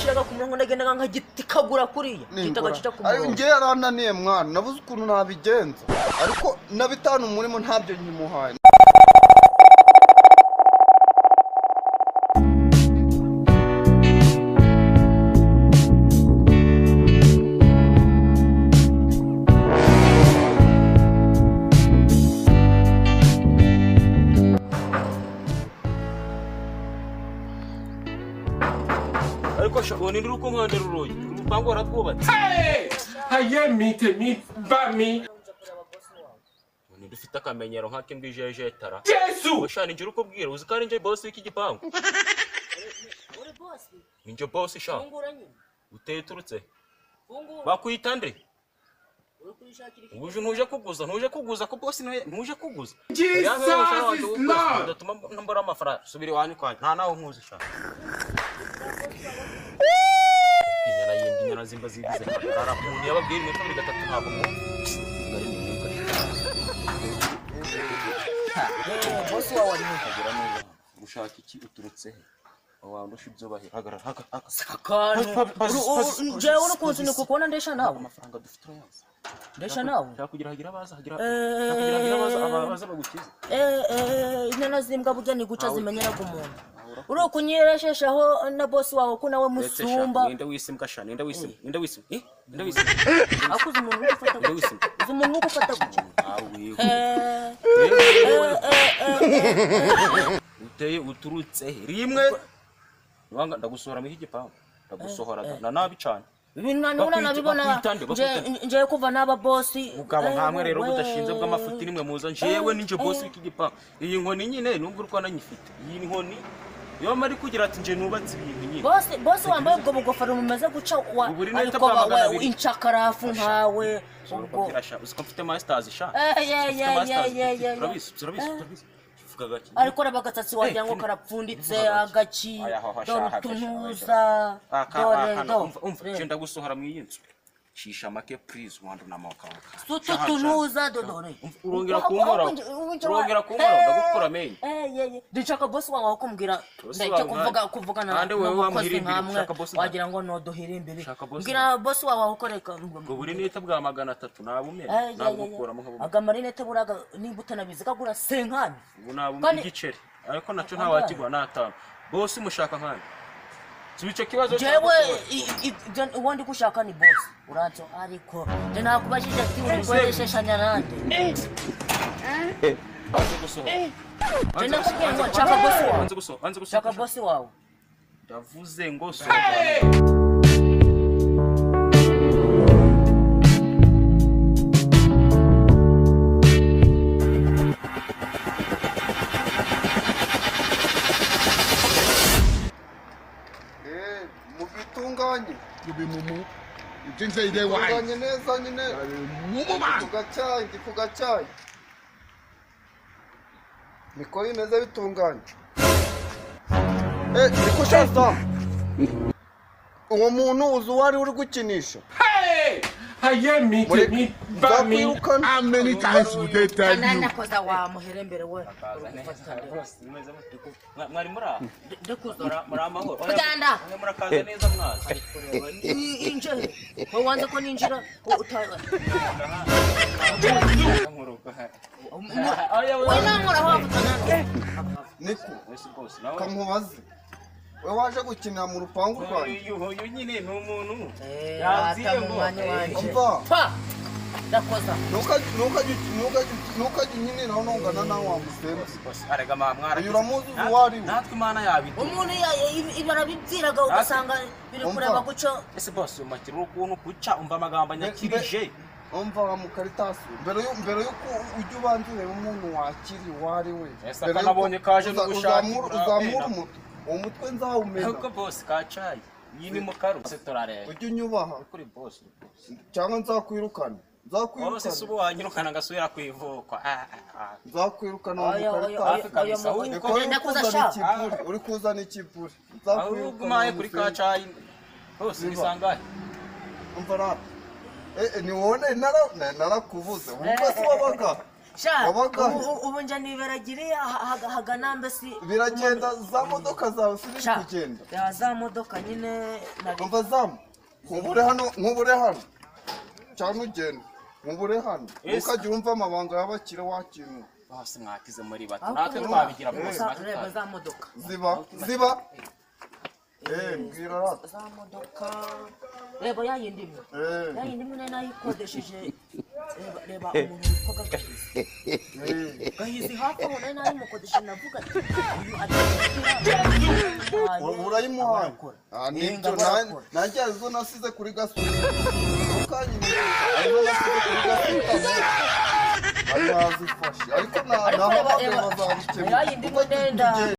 Nagishiraga ku murongo nagendaga nkagitikagura kuriya. Gitaga kica ku murongo. Ayo ngiye yarananiye mwana, nabuze ukuntu nabigenza. Ariko na bitanu murimo ntabyo nkimuhaye. Ariko shabone ndi ruko nkande ruroyi urupango waratwubatse. Hey! Aye mi te mi ba mi. Ni dufite akamenyero nk'ake mbwijejetara. Jesu! Oshana injira uko bwira uzi ko ari nje boss w'iki gipangu. Uri boss? Ni nje boss sha. Fungura nyine. Uteye turutse. Fungura. Bakwita nde? Uri kwishakira iki? Ubuje ntuje kuguza, ntuje kuguza ko boss ntuje kuguza. Jesus is Lord. Ndatuma mbora amafaranga subira iwanyu kwa nta naho nkuzi sha. Inyana yindi inyana zimba zigize karara umuntu yababwira imwe kabiri gatatu ntabwo mu. Boss wawe ari he? Kagira neza. Gushaka iki uturutse he? Wandusha ibyo bahera. Hagarara hagarara. Akantu. Njewe uri kunsunika kubona ndesha nawe. Amafaranga dufite urayazi. Ndesha nawe. Nshaka kugira hagira abaza hagira. Kugira hagira abaza abaza bagukize. Inyana zimbwa burya ni guca zimenyera ku muntu. Uri kunyiresheshaho na boss wawe ko nawe musumba. Ninde wisimbwa sha? Ninde wisimbwa? Ninde wisimbwa? Eh? Ninde wisimbwa? Akuze umuntu uri gufata. Ninde wisimbwa? Uzi umuntu uri gufata guca. Uteye uturutse he? Rimwe. Wanga ndagusohora mu gipangu. Ndagusohora na nabi cyane. Ibintu nani nabibona nje kuva naba boss. Mugabo nkamwe rero budashinze bw'amafuti nimwe muza njewe ninje boss w'iki gipangu. Iyi nkoni nyine nubwo urwana nyifite. Iyi nkoni yo mari kugira ati nje nubatse ibintu nyine. Boss boss wambaye ubwo bugofero mumeze guca wa ariko wa inchakarafu nkawe ubwo uziko mfite masters sha. Ye. Urabizi. Ariko rabagatsi wagira ngo karapfunditse agaci dore utunuza dore do umva nje ndagusohora mu iyi nzu. Shisha make please wandu namaka. Sutu tunuza dodore. Urongera kunkora. Urongera kunkora ndagukora menye. Ye. Ndishaka boss wawe akumbwira ndacyo kuvuga kuvugana. Ande wewe wamuhirimbira ushaka boss wagira ngo no duhirimbire. Mbwira boss wawe ukoreka. Ngo buri nete bwa 300 nabumena nabukuramo nkabo. Aga marinete buraga nimba utanabizi kagura senkani. Ubu nabu igiceri ariko naco nta wakigura natanu. Boss mushaka nkani. Subice kibazo jewe uwo ndi gushaka ni boss uranzo ariko je nakubajije ati uri koresha nande. Je nakubwiye ngo nshaka boss wawe. Nshaka boss wawe. Ndavuze ngo so. Mubitunganye. You be mumu. You think say they wise? Tunganye neza nyine. Mumu man. Tugacyayi ndi kugacyayi. Niko bimeze bitunganye. Niko shasta. Uwo muntu uzi uwari uri gukinisha. Hey! Aye mi te mi ba mi. How many times would they tell you? Nanakoza wa muherembere we. Mwari muri aho? Ndekuzora muri amahoro. Kuganda. Murakaza neza mwaza. Inje. Wowe wanze ko ninjira uta. We nankora aho wafatana. Niko. Kamubaze. We waje gukinira mu rupangu rwanjye. Uyu nyine ni umuntu. Yaziye ngo. Umva. Ndakoza. Ntukajye nyine naho ntungana nawe wamusemba. Arega mwara. Uyu uramuzi uwo ari we. Natwe Imana yabidu. Umuntu ibarabibwiraga ugasanga biri kureba guco. Ese boss umakira ukuntu kuca umva amagambo anyakirije. Umva wa mukaritasi mbere yuko ujya ubanza ureba umuntu wakiri uwo ari we. Ese akanabonye kaje no gushaka. Uzamura umutwe. Uwo mutwe nzawumena. Ariko boss kacaye. Iyi ni mukaru. Se turareba. Ujye unyubaha. Kuri boss. Cyangwa nzakwirukana. Nzakwirukana. Bose subu wanyirukana ngasubira kwivuko. Nzakwirukana wa mukaritasi. Uri kuzana ikipuri. Nzakwirukana. Ugumaye kuri kacaye. Bose bisangahe. Umva rap. Ni wone narakuvuze. Ubwo se wabaga. Sha, Wabaga he? ubu nja niberagiriye hagana mbese. Biragenda, za modoka zawe ziri Sha, kugenda. Ya za modoka nyine Umva zamu, nkubure hano, nkubure hano cyane, ugenda nkubure hano. Ese. Ntukajye wumva amabanga y'abakire wakintu. Bose mwakize muri bato, Aho natwe kureba- twabigira bose, natwe Reba twabigira. za modoka. Ziba, ziba. Mbwira rata. Za modoka, reba ya yindi imwe. Ya yindi imwe nari nayikodesheje. Reba umuntu witwaga Gahizi. Gahizi hafi aho nari nayimukodesheje, navuga ati uyu agiye. Urayimuhaye? Ah, nibyo nanjye arizo nasize kuri gasuka, ntukanyine, arizo nasize kuri gasuka bazifashe, ariko Ariko reba nahamagaye reba bazabikemura. ya yindi imwe ndenda.